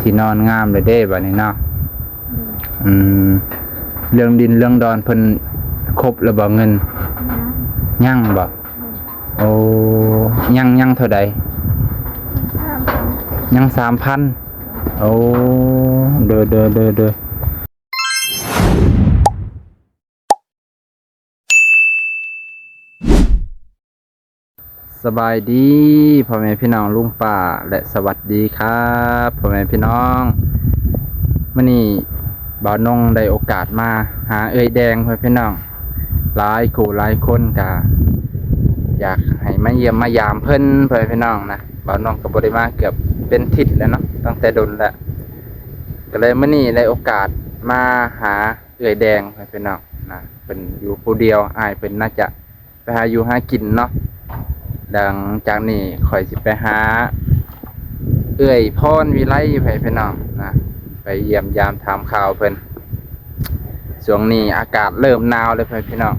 ທີ່ນອນງາມແລ້ວເດ້ບາດນີ້ເນາະ. ອືມ ເລື່ອງດິນເລື່ອງດອນເພິ່ນຄົບແລ້ວບໍ່ເງິນ? ຍັງ ຍັງບໍ່? ໂອ້ ຍັງ ຍັງເທົ່າໃດ? ຍັງສາມພັນ. ໂອ້ ໂດຍ ໂດຍ ໂດຍ ໂດຍ. ສະບາຍດີພໍ່ແມ່ພີ່ນ້ອງລຸງປ້າ ແລະ ສະຫວັດດີຄັບພໍ່ແມ່ພີ່ນ້ອງ. ມື້ນີ້ບ່າວນົງໄດ້ໂອກາດມາຫາເອື້ອຍແດງ ພໍ່ແມ່ພີ່ນ້ອງ. ຫຼາຍຄູ່ຫຼາຍຄົນກະຢາກໃຫ້ມາຢ້ຽມມາຢາມເພິ່ນ ພໍ່ແມ່ພີ່ນ້ອງນະ. ບ່າວນົງກໍບໍ່ໄດ້ມາເກືອບເປັນທິດແລ້ວເນາະ ຕັ້ງແຕ່ດົນແລ້ວ. ກໍເລີຍມື້ນີ້ໄດ້ໂອກາດມາຫາເອື້ອຍແດງ ພໍ່ແມ່ພີ່ນ້ອງນະ. ເພິ່ນຢູ່ຜູ້ດຽວ ອ້າຍເພິ່ນໜ້າຈະ ໄປຫາຢູ່ຫາກິນເນາະ. ຫຼັງຈາກນີ້ຂ້ອຍຊິໄປຫາເອື້ອຍພອນວິໄລ ໃຫ້ພີ່ນ້ອງນະ ໄປຢ້ຽມຢາມຖາມຂ່າວເພິ່ນ. ຊ່ວງນີ້ອາກາດເລີ່ມໜາວແລ້ວ ໃຫ້ພີ່ນ້ອງ.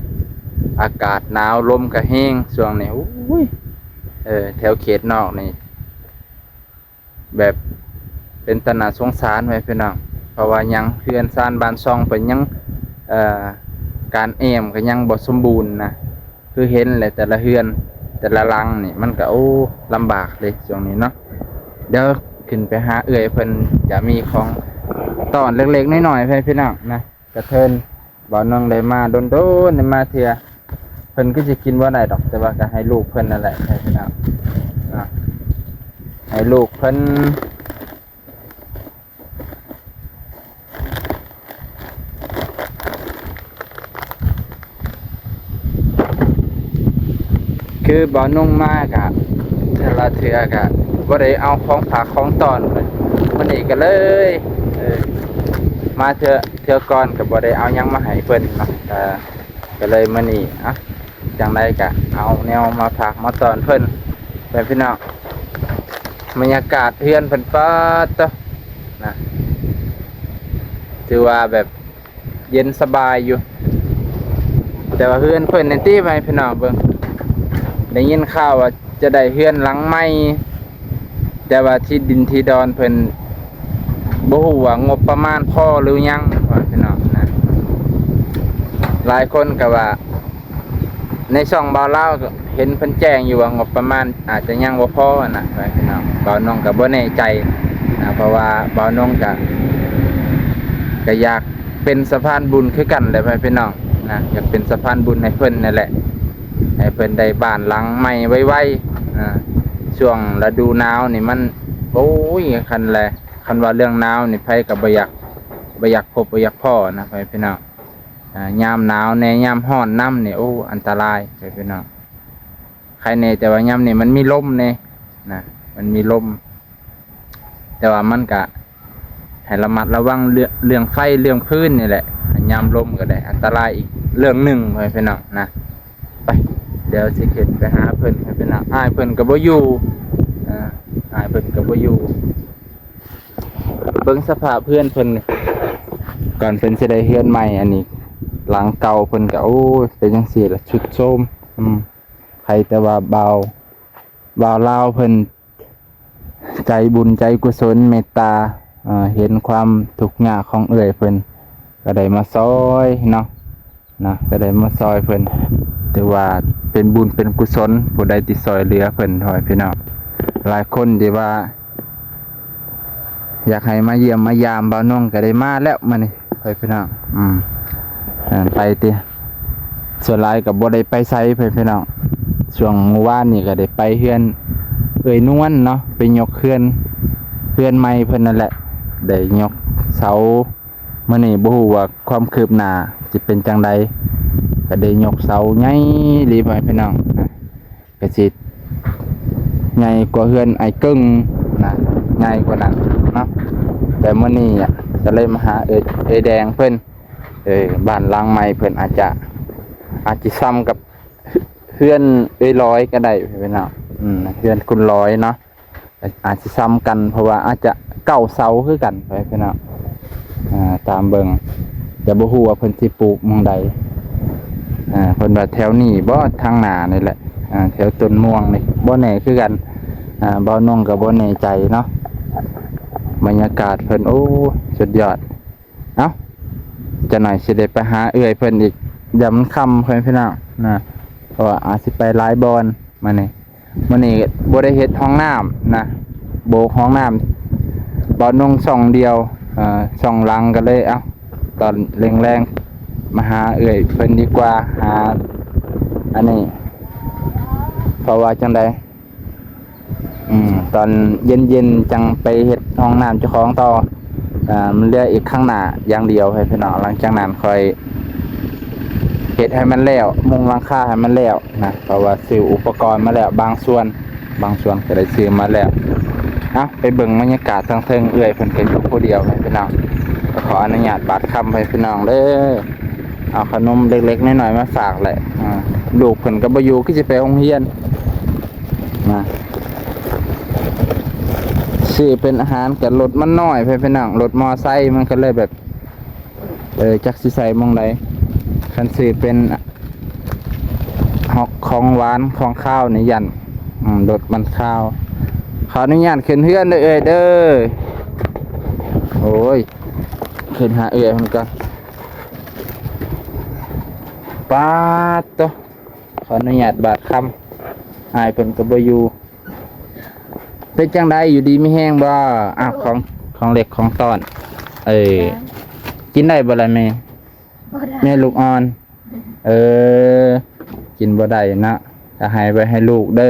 ອາກາດໜາວ ລົມກະແຮງຊ່ວງນີ້. ໂອ້ຍ ເອີ ແຖວເຂດນອກນີ້ ແບບເປັນຕາໜ້າສົງສານ ໃຫ້ພີ່ນ້ອງ. ເພາະວ່າຫຍັງ ເຮືອນຊານບ້ານຊ່ອງເພິ່ນຍັງ ເອີ ການແອ້ມກໍຍັງບໍ່ສົມບູນນະ. ຄືເຫັນແຫຼະ ແຕ່ລະເຮືອນແຕ່ລະຫຼັງນີ້ ມັນກໍ ໂອ້ ລຳບາກເດ້ຊ່ວງນີ້ເນາະ. ດຽວຂຶ້ນໄປຫາເອື້ອຍເພິ່ນ ຈະມີຂອງຕ້ອນເລັກໆນ້ອຍໆ ໃຫ້ພີ່ນ້ອງນະ. ກະເທີນ ບ່າວນົງໄດ້ມາດົນໆ ໄດ້ມາເທື່ອ. ເພິ່ນຄືຊິກິນບໍ່ໄດ້ດອກ ແຕ່ວ່າກໍໃຫ້ລູກເພິ່ນນັ້ນແຫຼະ ໃຫ້ເພິ່ນເອົາເນາະ ໃຫ້ລູກເພິ່ນ. ຄືບ່າວນົງມາກະ ແຕ່ລະເທື່ອກະບໍ່ໄດ້ເອົາຂອງຝາກຂອງຕ້ອນເພິ່ນ. ມື້ນີ້ກໍເລີຍ ເອີ ມາເທື່ອ ເທື່ອກ່ອນກໍບໍ່ໄດ້ເອົາຫຍັງມາໃຫ້ເພິ່ນເນາະ. ກໍ ກໍເລີຍມື້ນີ້ ເອົາ ຈັ່ງໃດກະເອົາແນວມາຝາກມາຕ້ອນເພິ່ນ ເພື່ອນພີ່ນ້ອງ. ບັນຍາກາດເຮືອນເພິ່ນ ປາດໂທ້ ນະ ຖືວ່າແບບເຢັນສະບາຍຢູ່. ແຕ່ວ່າເຮືອນເພິ່ນນີ້ຕິ ໃຫ້ພີ່ນ້ອງເບິ່ງ ໄດ້ຍິນຂ່າວວ່າຈະໄດ້ເຮືອນຫຼັງໃໝ່ ແຕ່ວ່າທີ່ດິນທີ່ດອນເພິ່ນບໍ່ຮູ້ວ່າງົບປະມານພໍຫຼືຍັງ ວ່າພີ່ນ້ອງນະ. ຫຼາຍຄົນກໍວ່າ ໃນຊ່ອງບ່າວລາວກໍເຫັນເພິ່ນແຈ້ງຢູ່ວ່າງົບປະມານອາດຈະຍັງບໍ່ພໍນະ ພີ່ນ້ອງ. ບ່າວນົງກໍບໍ່ແນ່ໃຈນະ ເພາະວ່າບ່າວນົງກໍ ກໍຢາກເປັນສະພານບຸນຄືກັນແຫຼະ ພີ່ນ້ອງນະ. ຢາກເປັນສະພານບຸນໃຫ້ເພິ່ນນັ້ນແຫຼະ ໃຫ້ເພິ່ນໄດ້ບ້ານຫຼັງໃໝ່ໄວໆນະ. ຊ່ວງລະດູໜາວນີ້ມັນ ໂອ້ຍ ຄັນແລະ ຄັນວ່າເລື່ອງໜາວນີ້ ໃຜກໍບໍ່ຢາກ ບໍ່ຢາກພົບ ບໍ່ຢາກພໍ້ນະ ພີ່ນ້ອງ. ອ່າ ຍາມໜາວແດ່ ຍາມຮ້ອນນຳນີ້ ໂອ້ ອັນຕະລາຍ ພີ່ນ້ອງ. ໄຄແນ່ແຕ່ວ່າຍາມນີ້ມັນມີລົມແນ່ນະ ມັນມີລົມ ແຕ່ວ່າມັນກະໃຫ້ລະມັດລະວັງເລື່ອງ ເລື່ອງໄຟເລື່ອງຟືນນີ້ແຫຼະ. ຍາມລົມກໍໄດ້ອັນຕະລາຍອີກເລື່ອງໜຶ່ງ ພີ່ນ້ອງນະ. ໄປ ດຽວຊິຂຶ້ນໄປຫາເພິ່ນ ພີ່ນ້ອງ. ອ້າຍເພິ່ນກໍບໍ່ຢູ່ ເອີ ອ້າຍເພິ່ນກໍບໍ່ຢູ່. ເບິ່ງສະພາບເຮືອນເພິ່ນ ກ່ອນເພິ່ນຊິໄດ້ເຮືອນໃໝ່. ອັນນີ້ຫຼັງເກົ່າເພິ່ນກໍ ໂອ້ຍ ເປັນຈັ່ງຊີ້ລະ ຊຸດໂຊມ. ອືມ ໃຄແຕ່ວ່າບ່າວ ບ່າວລາວເພິ່ນໃຈບຸນໃຈກຸສົນເມດຕາ ເຫັນຄວາມທຸກຍາກຂອງເອື້ອຍເພິ່ນ ກໍໄດ້ມາຊ່ອຍເນາະ. ນະ ກໍໄດ້ມາຊ່ອຍເພິ່ນ ຖືວ່າເປັນບຸນເປັນກຸສົນ ຜູ້ໃດທີ່ຊ່ອຍເຫຼືອເພິ່ນ ພໍ່ແມ່ພີ່ນ້ອງ. ຫຼາຍຄົນທີ່ວ່າຢາກໃຫ້ມາຢ້ຽມມາຢາມ ບ່າວນົງກໍໄດ້ມາແລ້ວມື້ນີ້ ພໍ່ແມ່ພີ່ນ້ອງ. ອືມ ເອີ ໄປຕິ ສ່ວນຫຼາຍກໍບໍ່ໄດ້ໄປໃສ ພໍ່ແມ່ພີ່ນ້ອງ. ຊ່ວງມື້ວານນີ້ກໍໄດ້ໄປເຮືອນເອື້ອຍນວນເນາະ ໄປຍົກເຮືອນ ເຮືອນໃໝ່ເພິ່ນນັ້ນແຫຼະ ໄດ້ຍົກເສົາ. ມື້ນີ້ບໍ່ຮູ້ວ່າຄວາມຄືບໜ້າຊິເປັນຈັ່ງໃດ ກໍໄດ້ຍົກເສົາໃຫຍ່ອີ່ຫຼີ ພໍ່ແມ່ພີ່ນ້ອງນະ. ກໍຊິໃຫຍ່ກວ່າເຮືອນອ້າຍເກິ່ງນະ ໃຫຍ່ກວ່ານັ້ນເນາະ. ແຕ່ມື້ນີ້ກໍເລີຍມາຫາເອື້ອຍ ເອື້ອຍແດງເພິ່ນ ເອີ ບ້ານຫຼັງໃໝ່ເພິ່ນອາດຈະ ອາດຈະສ່ຳກັບເຮືອນເອື້ອຍລອຍກໍໄດ້ ພີ່ນ້ອງ. ອືມ ເຮືອນຄຸນລອຍເນາະ ອາດຊິສ່ຳກັນ ເພາະວ່າອາດຈະເກົ້າເສົາຄືກັນ ພີ່ນ້ອງ. ອ່າ ຕາມເບິ່ງ ແຕ່ບໍ່ຮູ້ວ່າເພິ່ນຊິປູກໝ່ອງໃດ. ອ່າ ເພິ່ນວ່າແຖວນີ້ບໍ່ ທາງໜ້ານີ້ແຫຼະ ອ່າ ແຖວຕົ້ນມ່ວງນີ້ ບໍ່ແນ່ຄືກັນ. ອ່າ ບ່າວນົງກໍບໍ່ແນ່ໃຈເນາະ. ບັນຍາກາດເພິ່ນ ໂອ້ ສຸດຍອດ. ເອົ້າ ຈັກໜ່ອຍຊິໄດ້ໄປຫາເອື້ອຍເພິ່ນອີກ ຍາມມັນຄ່ຳ ພໍ່ແມ່ພີ່ນ້ອງນະ ເພາະວ່າອາດຊິໄປຫຼາຍບ່ອນມື້ນີ້. ມື້ນີ້ບໍ່ໄດ້ເຮັດຫ້ອງນ້ຳນະ ໂບກຫ້ອງນ້ຳ ບ່າວນົງຊ່ອງດຽວ ເອີ ຊ່ອງຫຼັງກໍເລີຍ ເອົ້າ ຕອນແລງໆ ມາຫາເອື້ອຍເພິ່ນດີກວ່າ ຫາອັນນີ້ ເພາະວ່າຈັ່ງໃດ ອືມ ຕອນເຢັນໆ ຈັ່ງໄປເຮັດຫ້ອງນ້ຳເຈົ້າຂອງຕໍ່ ອາ ມັນເຫຼືອອີກຂ້າງໜ້າຢ່າງດຽວໃຫ້ພີ່ນ້ອງ ຫຼັງຈາກນັ້ນຄ່ອຍເຮັດໃຫ້ມັນແລ້ວ ມຸງຫຼັງຄາໃຫ້ມັນແລ້ວນະ ເພາະວ່າຊື້ອຸປະກອນມາແລ້ວບາງສ່ວນ ບາງສ່ວນກໍໄດ້ຊື້ມາແລ້ວ. ເອົາ ໄປເບິ່ງບັນຍາກາດທາງເທິງ ເອື້ອຍເພິ່ນກໍຢູ່ຜູ້ດຽວໃຫ້ພີ່ນ້ອງ ຂໍອະນຸຍາດບາດຄຳໃຫ້ພີ່ນ້ອງເດີ. ເອົາຂະໜົມເລັກໆນ້ອຍໆມາຝາກແຫຼະ ອາ ລູກເພິ່ນກໍບໍ່ຢູ່ ຄືຊິໄປໂຮງຮຽນນະ ຊື້ເປັນອາຫານກັບລົດມັນນ້ອຍ ພີ່ນ້ອງ ລົດມໍໄຊມັນກໍເລີຍແບບ ເອີ ຈັກຊິໃສ່ໝ່ອງໃດ ຄັນຊື້ເປັນຮອກຂອງຫວານຂອງຄາວນີ້ຢ້ານ ອືມ ລົດມັນຄາວ. ຂໍອະນຸຍາດຂຶ້ນເຮືອນເດີເອື້ອຍເດີ ໂອ້ຍ ຂຶ້ນຫາເອື້ອຍເພິ່ນກ່ອນ. ປາດໂຕ ຂໍອະນຸຍາດບາດຄຳ ອ້າຍເພິ່ນກໍບໍ່ຢູ່. ເປັນຈັ່ງໃດ ຢູ່ດີມີແຮງບໍ່? ອ້າວ ຂອງ ຂອງເລັກຂອງຕ້ອນ ເອີ ກິນໄດ້ບໍ່ລະແມ່? ບໍ່ໄດ້ ແມ່ລູກອ່ອນ ເອີ ກິນບໍ່ໄດ້ເນາະ ກໍໃຫ້ໄວ້ໃຫ້ລູກເດີ.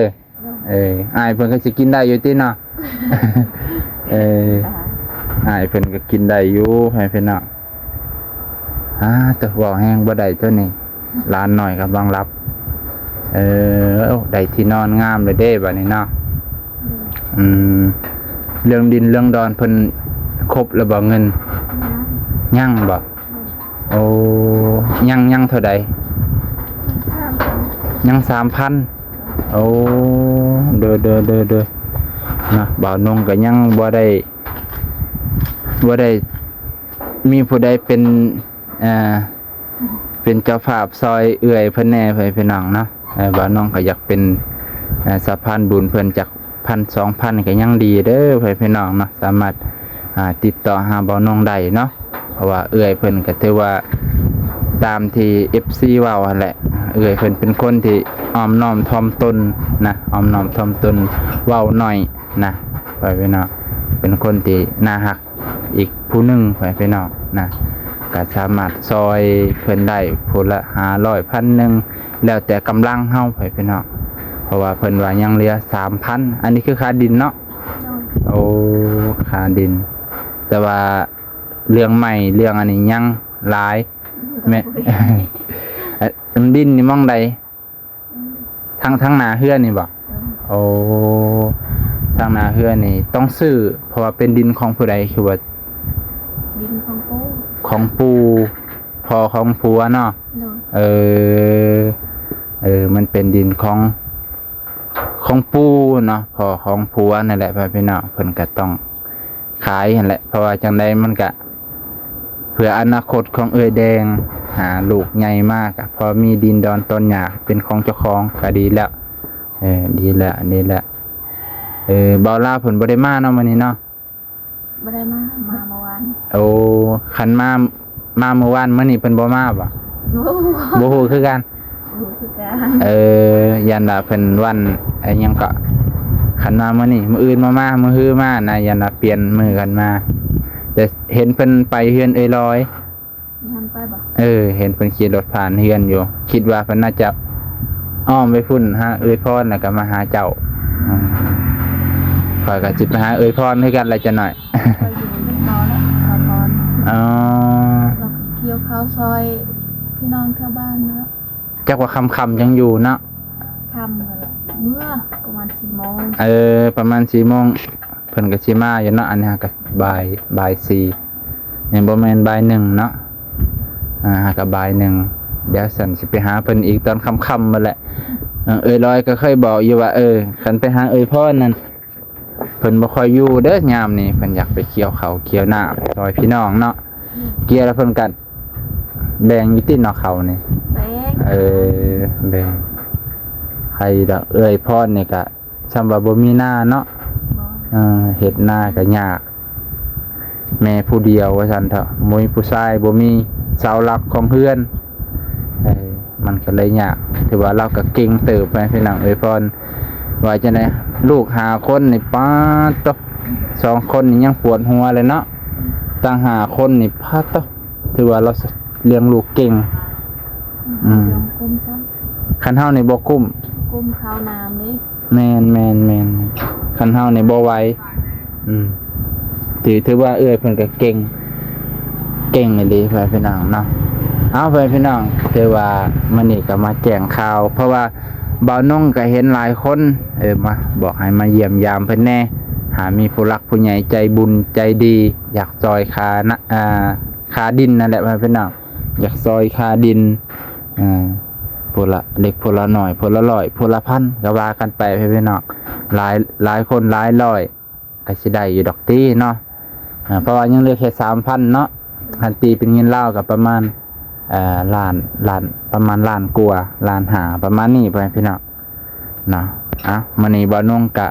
ເອີ ອ້າຍເພິ່ນກໍຊິກິນໄດ້ຢູ່ຕິເນາະ? ເອີ ອ້າຍເພິ່ນກໍກິນໄດ້ຢູ່ ໃຫ້ເພິ່ນເນາະ. ອາ ແຕ່ເວົ້າແຮງບໍ່ໄດ້ຕົວນີ້ ຫຼານນ້ອຍກຳລັງຫຼັບ. ເອີ ໂອ້ ໄດ້ທີ່ນອນງາມເລີຍເດ້ບາດນີ້ເນາະ. ອືມ ເລື່ອງດິນເລື່ອງດອນເພິ່ນຄົບແລ້ວບໍ່ເງິນ? ຍັງ ຍັງບໍ່? ໂອ້ ຍັງ ຍັງເທົ່າໃດ? ຍັງສາມພັນ ຍັງສາມພັນ. ໂອ້ ໂດຍ ໂດຍ ໂດຍ ໂດຍ ນະ ບ່າວນົງກໍຍັງບໍ່ໄດ້ ບໍ່ໄດ້ມີຜູ້ໃດເປັນ ເອີ ເປັນເຈົ້າພາບຊ່ອຍເອື້ອຍເພິ່ນແດ່ ພໍ່ແມ່ພີ່ນ້ອງເນາະ. ເອີ ບ່າວນົງກໍຢາກເປັນ ເອີ ສະພານບຸນເພິ່ນຈັກພັນສອງພັນກໍຍັງດີເດີ ພໍ່ແມ່ພີ່ນ້ອງເນາະ ສາມາດ ອາ ຕິດຕໍ່ຫາບ່າວນົງໄດ້ເນາະ. ເພາະວ່າເອື້ອຍເພິ່ນກໍຖືວ່າຕາມທີ່ເອັຟຊີເວົ້າຫັ້ນແຫຼະ ເອື້ອຍເພິ່ນເປັນຄົນທີ່ອ່ອນນ້ອມຖ່ອມຕົນນະ ອ່ອນນ້ອມຖ່ອມຕົນ ເວົ້າໜ້ອຍນະ ພໍ່ແມ່ພີ່ນ້ອງ ເປັນຄົນທີ່ໜ້າຮັກ ອີກຜູ້ໜຶ່ງ ພໍ່ແມ່ພີ່ນ້ອງນະ ກໍສາມາດຊ່ອຍເພິ່ນໄດ້ຜູ້ລະຫ້າຮ້ອຍ ພັນໜຶ່ງ ແລ້ວແຕ່ກຳລັງເຮົາ ພໍ່ແມ່ພີ່ນ້ອງ. ເພາະວ່າເພິ່ນວ່າຍັງເຫຼືອສາມພັນ ອັນນີ້ຄືຄ່າດິນເນາະ? ໂດຍ ໂອ້ ຄ່າດິນ ແຕ່ວ່າເລື່ອງໄມ້ເລື່ອງອັນນີ້ຍັງຫຼາຍ ແມ່ນ ດິນນີ້ໝ່ອງໃດ? ທາງ ທາງໜ້າເຮືອນນີ້ບໍ່? ໂດຍ ໂອ້ ທາງໜ້າເຮືອນນີ້ຕ້ອງຊື້ ເພາະວ່າເປັນດິນຂອງຜູ້ໃດ? ຄືວ່າດິນຂອງປູ່ ຂອງປູ່ ພໍ່ຂອງຜົວເນາະ? ໂດຍ ເອີ ເອີ ມັນເປັນດິນຂອງ ຂອງປູ່ເນາະ ພໍ່ຂອງຜົວນັ້ນແຫຼະ ພໍ່ແມ່ພີ່ນ້ອງ ເພິ່ນກໍຕ້ອງ ຂາຍຫັ້ນແຫຼະ ເພາະວ່າຈັ່ງໃດມັນກະເພື່ອອະນາຄົດຂອງເອື້ອຍແດງ ຫາລູກໃຫຍ່ມາກະພໍມີດິນດອນຕອນຫຍ້າເປັນຂອງເຈົ້າຂອງກະດີແລ້ວ ເອີ ດີແລ້ວ ດີແລ້ວ. ເອີ ບ່າວລາວເພິ່ນບໍ່ໄດ້ມາເນາະມື້ນີ້ເນາະ? ບໍ່ໄດ້ມາ ມາເມື່ອວານ. ໂອ້ ຄັນມາ ມາເມື່ອວານ ມື້ນີ້ເພິ່ນບໍ່ມາບໍ່? ບໍ່ຮູ້ ບໍ່ຮູ້ຄືກັນ ບໍ່ຮູ້ຄືກັນ. ເອີ ຢ້ານວ່າເພິ່ນວັນ ອີຫຍັງເກາະ ຄັນມາມື້ນີ້ ມື້ອື່ນມາ ມາ ມື້ຮືມານະ ຢ້ານວ່າປ່ຽນມື້ກັນມາ. ແຕ່ເຫັນເພິ່ນໄປເຮືອນເອື້ອຍລອຍ ຍັງໄປບໍ່? ເອີ ເຫັນເພິ່ນຂີ່ລົດຜ່ານເຮືອນຢູ່ ຄິດວ່າເພິ່ນໜ້າຈະອ້ອມໄປພຸ້ນຫາເອື້ອຍພອນ ແລ້ວກໍມາຫາເຈົ້າ. ອືມ ຂ້ອຍກໍຊິໄປຫາເອື້ອຍພອນຄືກັນແຫຼະຈັກໜ້ອຍ. ຂ້ອຍຢູ່ນຳເຂົາແຫຼະ ສາວພອນ. ອໍ ແລ້ວກໍກ່ຽວເຂົ້າຊ່ອຍພີ່ນ້ອງແຖວບ້ານເນາະ. ຈັກວ່າຄ່ຳໆ ຈັ່ງຢູ່ເນາະ? ຄ່ຳແລ້ວເມືອ ປະມານສີ່ໂມງ. ເອີ ປະມານສີ່ໂມງ ເພິ່ນກໍຊິມາຢູ່ເນາະ. ອັນນີ້ຫາກໍບ່າຍ ບ່າຍສີ່ ຍັງບໍ່ແມ່ນບ່າຍໜຶ່ງເນາະ. ອ່າ ຫາກໍບ່າຍໜຶ່ງ ດຽວສັນຊິໄປຫາເພິ່ນອີກຕອນຄ່ຳໆ ພຸ້ນແຫຼະ. ເອີ ເອື້ອຍລອຍກໍເຄີຍບອກຢູ່ວ່າ ເອີ ຄັນໄປຫາເອື້ອຍພອນນັ້ນ ເພິ່ນບໍ່ຄ່ອຍຢູ່ເດີຍາມນີ້ ເພິ່ນຢາກໄປກ່ຽວເຂົ້າກ່ຽວນ້ຳຊ່ອຍພີ່ນ້ອງເນາະ. ກ່ຽວແລ້ວເພິ່ນກໍແບ່ງຢູ່ຕິເນາະ ເຂົ້ານີ້? ແບ່ງ. ເອີ ແບ່ງ. ໃຜດອກ ເອື້ອຍພອນນີ້ກໍ ຊ່ຳວ່າບໍ່ມີນາເນາະ. ບໍ່. ເອີ ເຮັດນາກໍຍາກ. ແມ່ຜູ້ດຽວວ່າຊັ້ນເຖາະ ບໍ່ມີຜູ້ຊາຍ ບໍ່ມີເສົາຫຼັກຂອງເຮືອນ ເອີ ມັນກໍເລີຍຍາກ. ຖືວ່າລາວກໍເກັ່ງເຕີບໄປພີ່ນ້ອງເອີຍ ເພາະວ່າຈັ່ງໃດ ລູກຫ້າຄົນນີ້ ປາດໂທ້ ສອງຄົນນີ້ຍັງປວດຫົວເລີຍເນາະ ຕັ້ງຫ້າຄົນນີ້ ປາດໂທ້ ຖືວ່າລາວ ລ້ຽງລູກເກັ່ງ. ອືມ ບໍ່ກຸ້ມຊ້ຳ ຄັນເຮົານີ້ບໍ່ກຸ້ມ ກຸ້ມເຂົ້ານ້ຳເດ້. ແມ່ນໆໆ ຄັນເຮົານີ້ບໍ່ໄຫວ. ອືມ ຖື ຖືວ່າເອື້ອຍເພິ່ນກໍເກັ່ງ ເກັ່ງອີ່ຫຼີ ພໍ່ແມ່ພີ່ນ້ອງເນາະ. ເອົາ ພໍ່ແມ່ພີ່ນ້ອງ ຖືວ່າມື້ນີ້ກໍມາແຈ້ງຂ່າວ ເພາະວ່າບ່າວນົງກໍເຫັນຫຼາຍຄົນ ເອີ ມາບອກໃຫ້ມາຢ້ຽມຢາມເພິ່ນແດ່ ຫາມີຜູ້ຫຼັກຜູ້ໃຫຍ່ໃຈບຸນໃຈດີ ຢາກຊ່ອຍຄ່ານະ ອ່າ ຄ່າດິນນັ້ນແຫຼະ ພໍ່ແມ່ພີ່ນ້ອງ ຢາກຊ່ອຍຄ່າດິນ ເອີ ຜູ້ລະເລັກຜູ້ລະໜ້ອຍ ຜູ້ລະຮ້ອຍຜູ້ລະພັນ ກໍວ່າກັນໄປ ພີ່ນ້ອງ ຫຼາຍ ຫຼາຍຄົນຫຼາຍຮ້ອຍ ກໍຊິໄດ້ຢູ່ດອກຕິເນາະ. ເອີ ເພາະວ່າຍັງເຫຼືອແຄ່ສາມພັນເນາະ ຄັນຕີເປັນເງິນລາວກໍປະມານ ເອີ ລ້ານ ລ້ານ ປະມານລ້ານກວ່າ ລ້ານຫ້າ ປະມານນີ້ ພໍ່ແມ່ພີ່ນ້ອງ ເນາະ. ເອົາ ມື້ນີ້ບ່າວນົງກະ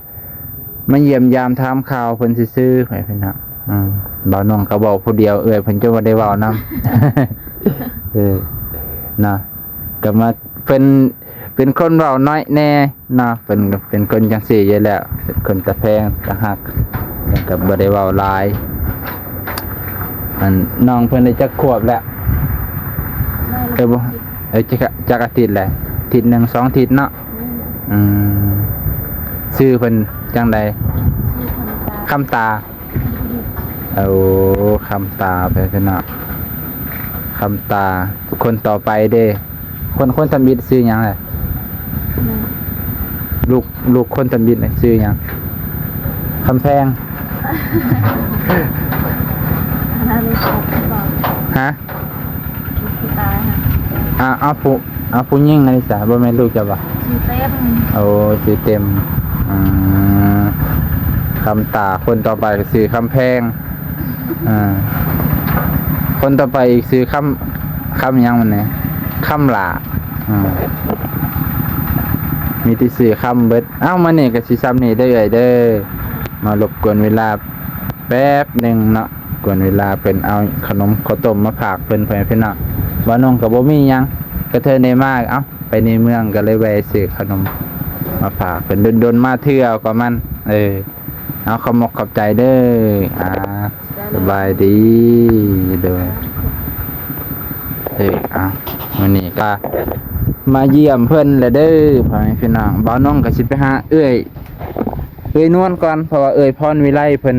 ມາຢ້ຽມຢາມຖາມຂ່າວເພິ່ນຊື່ໆ ໃຫ້ພີ່ນ້ອງ. ອືມ ບ່າວນົງກໍເວົ້າຜູ້ດຽວ ເອື້ອຍເພິ່ນຈະບໍ່ໄດ້ເວົ້ານຳ ເອີ ເນາະ ກໍມາ ເພິ່ນເປັນຄົນເວົ້າໜ້ອຍແດ່ເນາະ ເພິ່ນກໍເປັນຄົນຈັ່ງຊີ້ຢູ່ແລ້ວ ເປັນຄົນຕາແພງຕາຮັກ ເພິ່ນກໍບໍ່ໄດ້ເວົ້າຫຼາຍ. ອັນ ນ້ອງເພິ່ນໄດ້ຈັກຂວບແລ້ວ? ໄດ້ ເອີ ບໍ່ ເອີ ຈັກ ຈັກອາທິດແລ້ວ? ອາທິດໜຶ່ງ ສອງອາທິດເນາະ. ອືມ ຊື່ເພິ່ນຈັ່ງໃດ? ຊື່ຄຳຕາ ຄຳຕາ ໂອ້ ຄຳຕາ ໄປພີ່ນ້ອງ ຄຳຕາ. ຄົນຕໍ່ໄປເດ້? ຄົນ ຄົນທຳອິດຊື່ຫຍັງແຫຼະ? ແມ່ນ ລູກ ລູກຄົນທຳອິດຊື່ຫຍັງ? ຄຳແພງ ອັນນັ້ນລູກຊາຍຜູ້ບ່າວ ຮະ? ຜູ້ຕາຍຫັ້ນ ອ່າ ເອົາຜູ້ ເອົາຜູ້ຍິງອັນນີ້ຊະ ບໍ່ແມ່ນລູກເຈົ້າບໍ່? ຊື່ເຕັມ ໂອ້ ຊື່ເຕັມ. ອືມ ຄຳຕາ ຄົນຕໍ່ໄປກໍຊື່ຄຳແພງ. ອ່າ ຄົນຕໍ່ໄປອີກຊື່ຄຳ ຄຳຫຍັງມັນນີ້? ຄຳຫຼ້າ. ອືມ ມີແຕ່ຊື່ຄຳເບິດ. ເອົ້າ ມື້ນີ້ກໍຊິຊ່ຳນີ້ເດີເອື້ອຍເດີ ມາລົບກວນເວລາແປັບໜຶ່ງເນາະ ກວນເວລາເພິ່ນເອົາຂະໜົມເຂົ້າຕົ້ມມາຝາກເພິ່ນ ພໍ່ແມ່ພີ່ນ້ອງ. ບ່າວນົງກໍບໍ່ມີຫຍັງ ກະເທີໄດ້ມາ ເອົ້າ ໄປໃນເມືອງກໍເລີຍແວ່ຊື້ຂະໜົມມາຝາກເພິ່ນ ດົນໆມາເທື່ອກໍມັນ. ເອີ ເອົາ ຂອບມົກຂອບໃຈເດີ. ອ່າ ສະບາຍດີ ໂດຍ ເອີ ອ່າ ມື້ນີ້ກໍມາຢ້ຽມເພິ່ນແຫຼະເດີ ພໍ່ແມ່ພີ່ນ້ອງ. ບ່າວນົງກໍຊິໄປຫາເອື້ອຍ ເອື້ອຍນວນກ່ອນ ເພາະວ່າເອື້ອຍພອນວິໄລເພິ່ນ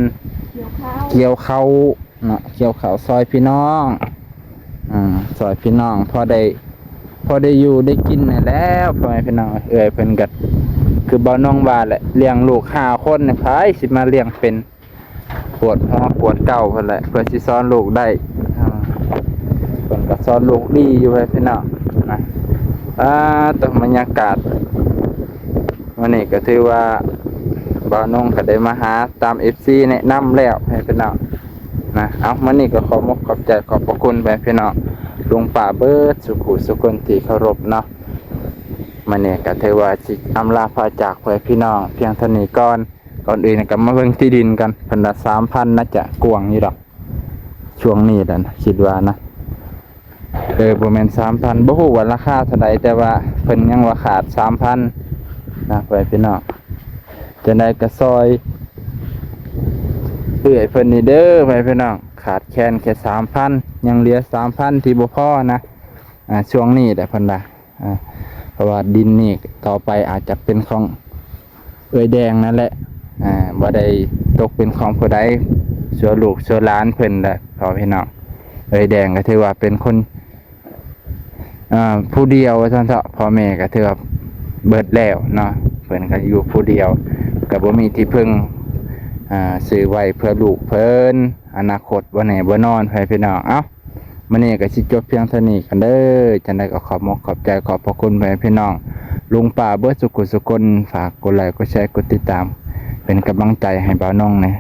ກ່ຽວເຂົ້າ ກ່ຽວເຂົ້າເນາະ ກ່ຽວເຂົ້າຊ່ອຍພີ່ນ້ອງ ອືມ ຊ່ອຍພີ່ນ້ອງ ພໍໄດ້ ພໍໄດ້ຢູ່ໄດ້ກິນນັ້ນແຫຼະ ພໍ່ແມ່ພີ່ນ້ອງ. ເອື້ອຍເພິ່ນກໍຄືບ່າວນົງວ່າແຫຼະ ລ້ຽງລູກຫ້າຄົນນີ້ ໃຜຊິມາລ້ຽງເປັນ? ປວດຫົວປວດເກົ້າເພິ່ນແຫຼະ ເພື່ອຊິສອນລູກໄດ້. ອ່າ ເພິ່ນກໍສອນລູກດີຢູ່ ພໍ່ແມ່ພີ່ນ້ອງນະ. ອ່າ ຕອນບັນຍາກາດ ມື້ນີ້ກໍຖືວ່າບ່າວນົງກໍໄດ້ມາຫາຕາມເອັຟຊີແນະນຳແລ້ວ ໃຫ້ພີ່ນ້ອງນະ. ເອົາ ມື້ນີ້ກໍຂໍມົກຂອບໃຈຂອບພະຄຸນໄປພີ່ນ້ອງ ລຸງປ້າເບິດສູ່ຜູ້ສູ່ຄົນທີ່ເຄົາລົບເນາະ. ມື້ນີ້ກໍຖືວ່າຊິອຳລາພາຈາກໄປພີ່ນ້ອງພຽງເທົ່ານີ້ກ່ອນ. ກ່ອນອື່ນກໍມາເບິ່ງທີ່ດິນກ່ອນ ເພິ່ນວ່າສາມພັນ ໜ້າຈະກວ້າງຢູ່ດອກ ຊ່ວງນີ້ແຫຼະ ຄິດວ່ານະ. ເອີ ບໍ່ແມ່ນສາມພັນ ບໍ່ຮູ້ວ່າລາຄາເທົ່າໃດ ແຕ່ວ່າເພິ່ນຍັງວ່າຂາດສາມພັນນະ ພໍ່ແມ່ພີ່ນ້ອງ. ຈັ່ງໃດກໍຊ່ອຍເອື້ອຍເພິ່ນນີ້ເດີ ພໍ່ແມ່ພີ່ນ້ອງ ຂາດແຄນແຄ່ສາມພັນ ຍັງເຫຼືອສາມພັນທີ່ບໍ່ພໍນະ. ອ່າ ຊ່ວງນີ້ແຫຼະເພິ່ນວ່າ ອ່າ ເພາະວ່າດິນນີ້ຕໍ່ໄປອາດຈະເປັນຂອງເອື້ອຍແດງນັ້ນແຫຼະ ອ່າ ບໍ່ໄດ້ຕົກເປັນຂອງຜູ້ໃດ ຊົ່ວລູກຊົ່ວຫຼານເພິ່ນແຫຼະ ພໍ່ແມ່ພີ່ນ້ອງ. ເອື້ອຍແດງກໍຖືວ່າເປັນຄົນ ອ່າ ຜູ້ດຽວວ່າຊັ້ນເຖາະ ພໍ່ແມ່ກໍຖືວ່າເບິດແລ້ວເນາະ ເພິ່ນກໍຢູ່ຜູ້ດຽວ ກໍບໍ່ມີທີ່ເພິ່ງ ອ່າ ຊື້ໄວ້ເພື່ອລູກເພິ່ນ ອະນາຄົດບໍ່ແນ່ບໍ່ນອນ ພໍ່ແມ່ພີ່ນ້ອງ. ເອົ້າ ມື້ນີ້ກໍຊິຈົບພຽງເທົ່ານີ້ກ່ອນເດີ. ຈັ່ງໃດກໍຂອບມົກຂອບໃຈຂອບພະຄຸນພໍ່ແມ່ພີ່ນ້ອງ ລຸງປ້າເບິດສູ່ຜູ້ສູ່ຄົນ. ຝາກກົດໄລກົດແຊກົດຕິດຕາມ ເປັນກຳລັງໃຈໃຫ້ບ່າວນົງແດ່